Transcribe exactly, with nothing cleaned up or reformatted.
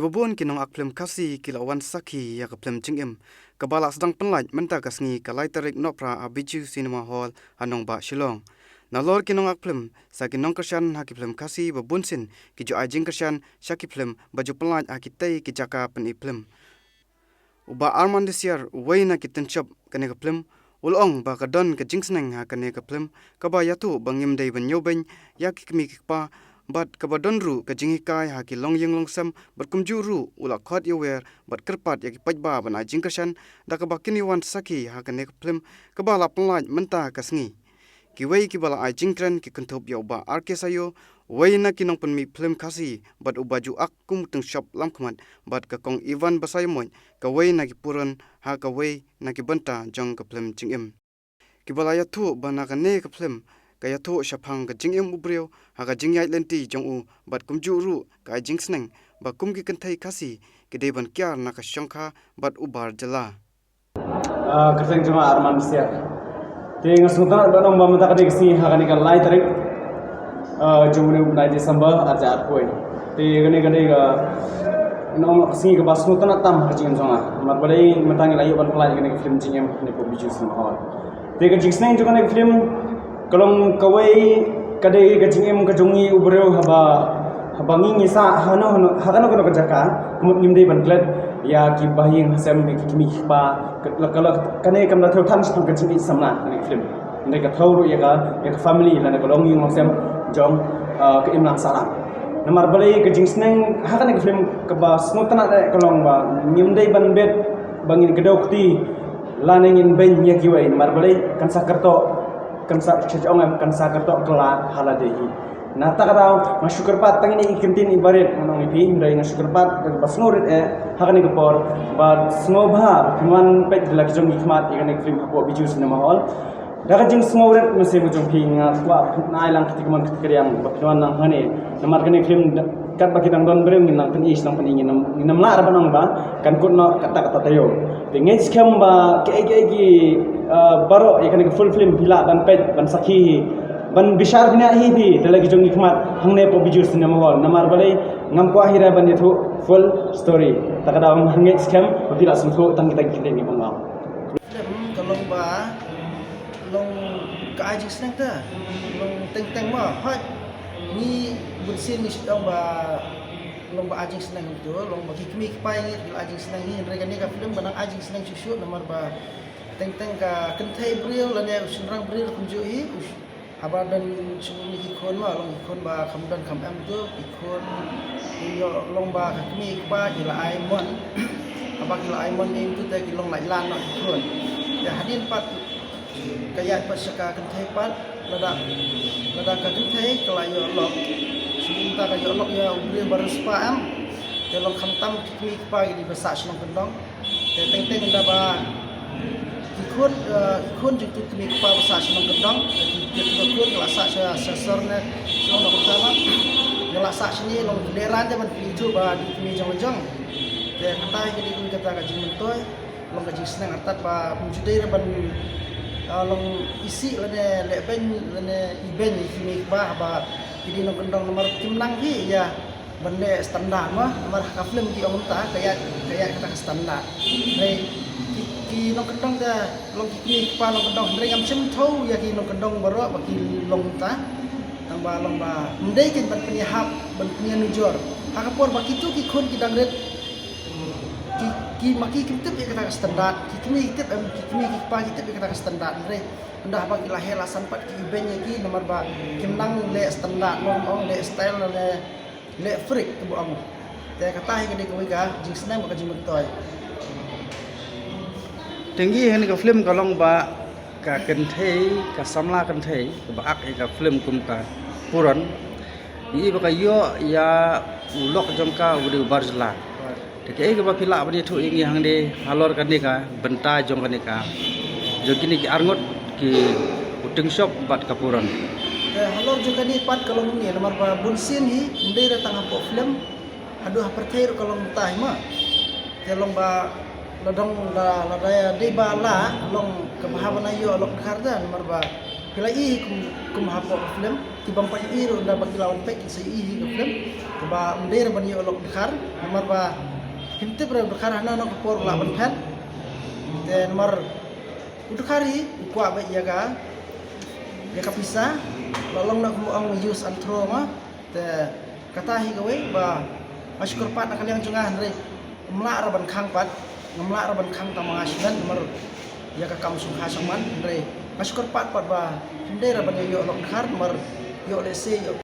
Bun ki nongak phlim Khasi ki la wan sakhi ïa ka phlim Jingim, kaba la sdang pynlait mynta ka sngi ka lai tarik Nohprah ha Bijou Cinema Hall ha nongbah Shillong. Nalor ki nongak phlim, sa ki nongkyrshan ha ki phlim Khasi ba bun sien ki ju ai jingkyrshan sha ki phlim ba ju pynlait ha kitei ki jaka pyni phlim. U Bah Arman Desiar, uwei na ki tyngshop kane ka phlim, u la ong ba ka don ka jingsneng ha kane ka phlim kaba ïathuh ba ngim dei ban ñiewbeiñ ïa ki kmie ki kpa, bad kaba don ruh ka jinghikai ha ki longïing longsem, bad kumjuh ruh u la khot ïawer bad kyrpad ïa ki paidbah ban ai jingkyrshan da kaba kin ïa wan sakhi ha kane ka phlim kaba la pynlait mynta ka sngi. Kiwei kiba la ai jingkren ki kynthup ïa u Bah R K Sayo, uwei na ki nongpynmih phlim Khasi, bad uba ju ak kum u tyngshop lamkhmat, bad ka Kong Evan Basaiawmoit, kawei na ki puron ha kawei na ki bynta jong ka phlim Jingim. Kiba la ïathuh ba na kane ka phlim ka ïathuh shaphang ka jingim u briew ha ka jingïaid lynti jong u, bad kumjuh ruh ka ai jingsneng ba kum ki kynthei Khasi ki dei ban kiar na ka shongkha bad u bar jylla. Ah, kyrteng jong nga Arman Desiar. Te nga sngewtynnat ban ong ba mynta ka dei ka sngi ha kane ka lai tarik, ah, jong une u bnai December arhajar arphew. Te kane ka dei ka, nga ong ka sngi kaba sngewtynnat tam ha ka jingim jong nga. Namar balei mynta ngi la ïoh ban pynlait ïa kane ka phlim Jingim ha kane ka Bijou Cinema Hall. Te ka jingsneng jong kane ka phlim ka long kawei, ka dei ka jingim ka jong ngi u briew haba, haba ngi ngi sah hano hano, ha kano kano ka jaka, ka mut ngim dei ban klet ïa ki bahaïing hasem, ïa ki kmie ki kpa, ka, ka, ka, kane kam da thew than shaphang ka jingïeit samla kane ka phlim. Hynrei ka thew ruh ïa ka, ïa ka family lane ka longïing longsem jong, ah, ka imlang sahlang. Namar balei ka jingsneng ha kane ka phlim kaba sngewtynnat eh ka long ba ngim dei ban bet ba ngin kdew kti lane ngin beiñ ïa kiwei, namar balei kan sa kyrtoh, kan sa, sha ong em, kan sa kyrtoh kylla ha lade hi. Na kata ka daw nga shu kyrpad tang ïa ki kyntien ibarit, ngan ong ïa phi, hynrei nga shu kyrpad da kaba sngewrit eh ha kane ka por, ba sngewbha phin wan peit da la ki jong ki khmat ïa kane ka phlim hapoh Bijou Cinema Hall. Da ka jingsngewrit mynsiem ka jong phi nga kwah phin ai lang kti kamon kti kariang ba phin wan lang hangne. Namar kane ka phlim da, katba ki dang don briew ngin nang pyni, nang pyni, ngin ym, ngin ym lah ban ong ba kan kut noh katta katta taïew. Te ngeit skhem ba kaei kaei ki, ah, baroh ïa kane ka full film phi lah ban peit, ban sakhi hi, ban bishar bniah hi phi da la ki jong ki khmat hangne hapoh Bijou Cinema Hall. Namar balei ngam kwah hi re ban ïathuh full story. Ta ka daw nga ngeit skhem ba phi lah sngewthuh tang kita ki kyntien kiba nga ong. Film ka long ba long ka ai jingsneng te, long teng teng ma, hooid. Ngi bunsien ngi shu ong ba long ba ai jingsneng tu, long ba ki kmie ki kpa ngi ki la ai jingsneng hi, hynrei kane ka film ba nang ai jingsneng shuh shuh namar ba teng teng ka kynthei briew lane u shynrang briew kumjuh hi, u sh-, haba don shuh ni ki khun ma, long ki khun ba kham don kham em tu, ki khun ki ïoh long ba ka kmie ki kpa ki la ai mon. Haba ki la ai mon ni tu te ki long lait lan noh ki khun. Te hadien pat ka ïaid pat sha ka kynthei pat, lada, lada ka kynthei ka la ïoh lok, shu mynta ka ïoh lok ïa u briew ba riewspah em, te long khamtam ki kmie ki kpa ki dei ba sah shnong kyndong. Te teng teng da ba ki khun, eh, ki khun jong tu kmie ki kpa ba sah shnong kyndong, ki, ki, ki khun ka la sah sha, sha sor ne shnong na kumta ma, ka la sah shane long ki lehrain te ban pynithuh ba dei kmie jong la jong. Te kata hi ka dei kata ka jingmyntoi. Long ka jingsneng artat ba ym ju dei re ban, ah, long isih lane lehbeiñ lane ibeiñ ïa ki kmie ki kpa haba ki dei nongkyndong namar kim nang hi ïa ban leh standard ma, namar ha ka film ki ong mynta ka ïaid, ka ïaid kata ka standard. Hynrei ki, ki nongkyndong te long ki kmie ki kpa nongkyndong, hynrei ngam shym thew ïa ki nongkyndong baroh ba ki long mynta. Tang ba long ba ym dei kein ban pynïahap, ban pynïanujor. Ha ka por ba kito ki khun ki dang rit, ki, ki ma ki kim tip ïa kata ka standard, ki kmie ki tip em, ki kmie ki kpa ki tip ïa kata ka standard, hynrei ynda haba ki la heh la san pat ki ibeiñ ïa ki namar ba kim nang leh standard, ym ong leh style, leh, leh freak kaba ong. Te kata hi ka dei kawei ka jingsneng bad ka jingmyntoi. Te ngi hangne ka film ka long ba ka kynthei, ka samla kynthei kaba ak ïa ka film kum ka puron, ngi i ba ka ïoh ïa u lok jong ka u dei u bar jylla. Te kaei kaba phi lah ban ïathuh ïa ngi hangne halor kane ka bynta jong kane ka, jong kine ki arngut ki, u tyngshop bad ka puron? Te halor jong kane pat ka long ne namar ba bun sien hi ym dei re tang hapoh film, haduh ha pyrthei ruh ka long mynta hi ma. Te long ba la dang la, la dei, dei ba la long kaba haba na ïoh lok dkhar te namar ba Ki la ïohi kum, kum hapoh ka film, ki bym pat ïohi ruh ynda ba ki la wan peit kin sa ïohi ka film. Te ba ym dei ruh ban ïoh lok dkhar, namar ba phim tip ruh dkhar hano hano ka por u lah ban phet. Te namar u dkhar hi u kwah beit ïa ka, ïa ka pisa, la long na kum ong use and throw ma. Te kata hi kawei ba nga shu kyrpad na ka liang jong nga, hynrei ngam lah ruh ban khang pat, ngam lah ruh ban khang tang ma nga shu mut namar ïa ka kam shongkha shongman, hynrei nga shu kyrpad pat ba ym dei ruh ban ïoh lok dkhar namar ïoh lehse ïoh